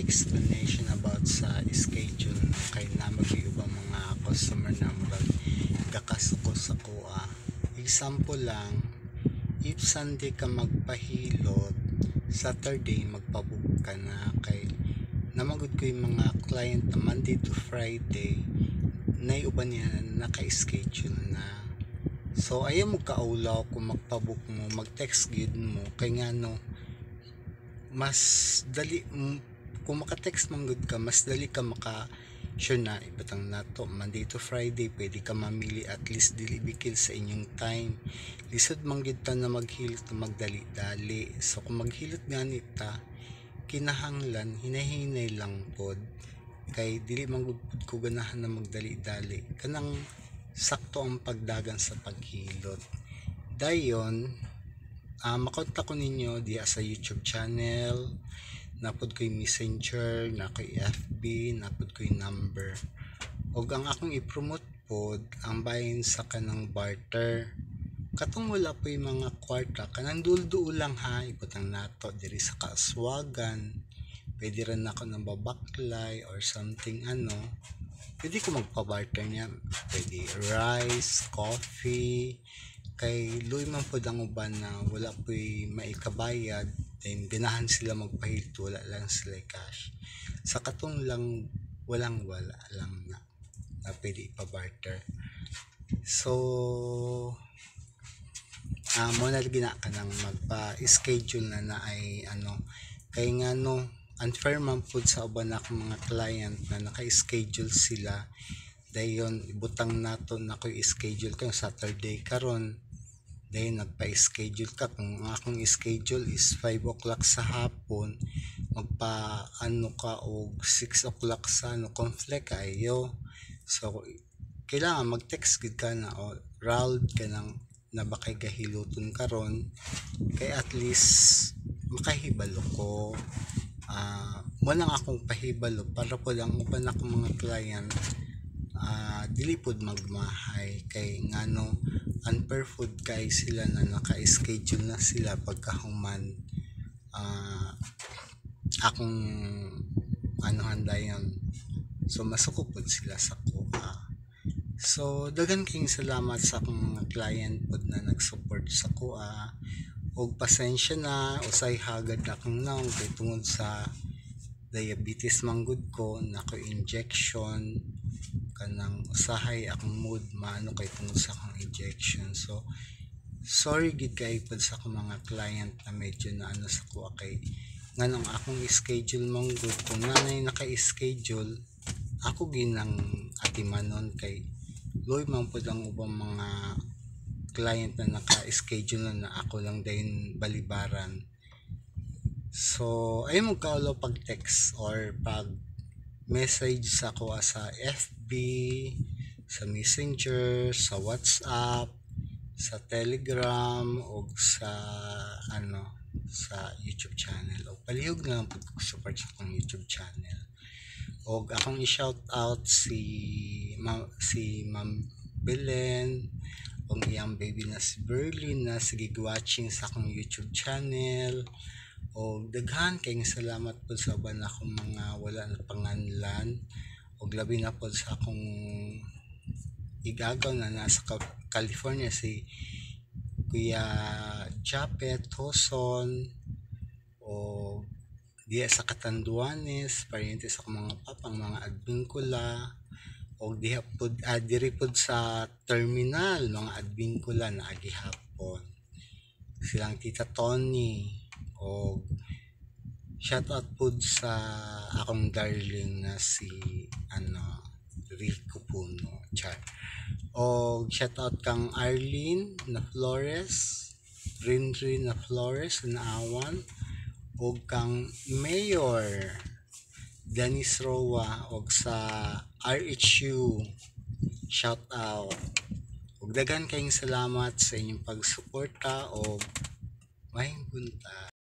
Explanation about sa schedule kay naa man gyud ubang mga customer na murag gakasuko sa akoa. Example lang, if Sunday ka magpahilot, Saturday magpabook ka na kay naa man gud ko'y mga client na Monday to Friday nay uban niya naka-schedule na. So ayaw mo kaulaw kung magpabook mo, mag-text gyud mo kay ngano mas dali kung maka-text man gud ka, mas dali ka maka sure na ibutang nato Monday to Friday pwede ka mamili, at least dili bikil sa inyong time. Lisod man gyud ta na maghilot na magdali-dali. So kung maghilot gani ta, kinahanglan hinay-hinay lang pod kay dili man gud pud ko ganahan na magdali-dali, kanang sakto ang pagdagan sa paghilot. Dayon makontak ko ninyo diha sa YouTube channel, naa pod ko'y Messenger, naa ko'y FB, naa pod ko'y number. Ug ang akong i-promote pod ang bahin sa kanang barter, katong wala po'y mga kwarta, kanang duol-duol lang ha, ibutang nato diri sa Kauswagan, pwede ra nako nang babaklay or something ano, pwede ko magpa-barter niya, pwede rice, coffee, kay luoy man pod ang uban na wala po'y maikabayad, then ganahan sila magpahilot, wala lang sila cash. Sa katong lang walang wala lang na, na pwede ipa-barter. So mo na lagi na kanang magpa-schedule na na ay ano kay ngano unfair man pud sa uban akong mga client na naka-schedule sila, dayon ibutang nato na ko'y schedule kay Saturday karon, dayon nagpa-schedule ka, kung ang akong schedule is 5 o'clock sa hapon, magpa ano ka og 6 o'clock sa ano, conflict kaayo. So kailangan mag-text gid ka na o Rald kanang na ba kay gahiluton karon kay at least makahibalo ko. Mo nang akong pahibalo para pod ang uban akong mga client dili pod magmahay kay ngano unfair food kay sila na naka-schedule na sila pagkahuman akong anuhan dayon, so masuko pod sila sa kuha. So daghan kayong salamat sa akong mga client pod na nag-support sa kuha og pasensya na usay hagad akong naong kay tungod sa diabetes man gud ko, nako injection, kanang usahay akong mood maano kay tungod sa akong injection. So sorry gid kay pod sa akong mga client na medyo na ano sa kuha kay nganong akong schedule man gud, kung nanay naka-schedule ako ginang atimanon kay luoy man pod ang ubang mga client na naka-schedule na, na ako lang dayon balibaran. So ay mo kaulo pag text or pag message sa ako sa FB, sa Messenger, sa WhatsApp, sa Telegram o sa ano sa YouTube channel, o palihog na lang pud support sa akong YouTube channel. Og akong i-shout out si Ma'am Belen ug iyang baby na si Berlin na sige watching sa akong YouTube channel. Og daghan kayong salamat pod sa uban akong mga wala na panganlan og labi na pod sa akong igagaw na nasa California, si Kuya Japet Hoson, o diya sa Catanduanes, paryente sa akong mga papang mga Advincula, og diha pod diri pod sa terminal mga Advincula na gihapon silang Tita Tony, og shout out pod sa akong darling na si ano Rico Puno char, og shout out kang Arlene na Flores, Rinrin na Flores Naawan, og kang Mayor Dennis Roa, og sa RHU shout out. Og daghan kayong salamat sa inyong pagsuporta og maayong buntag.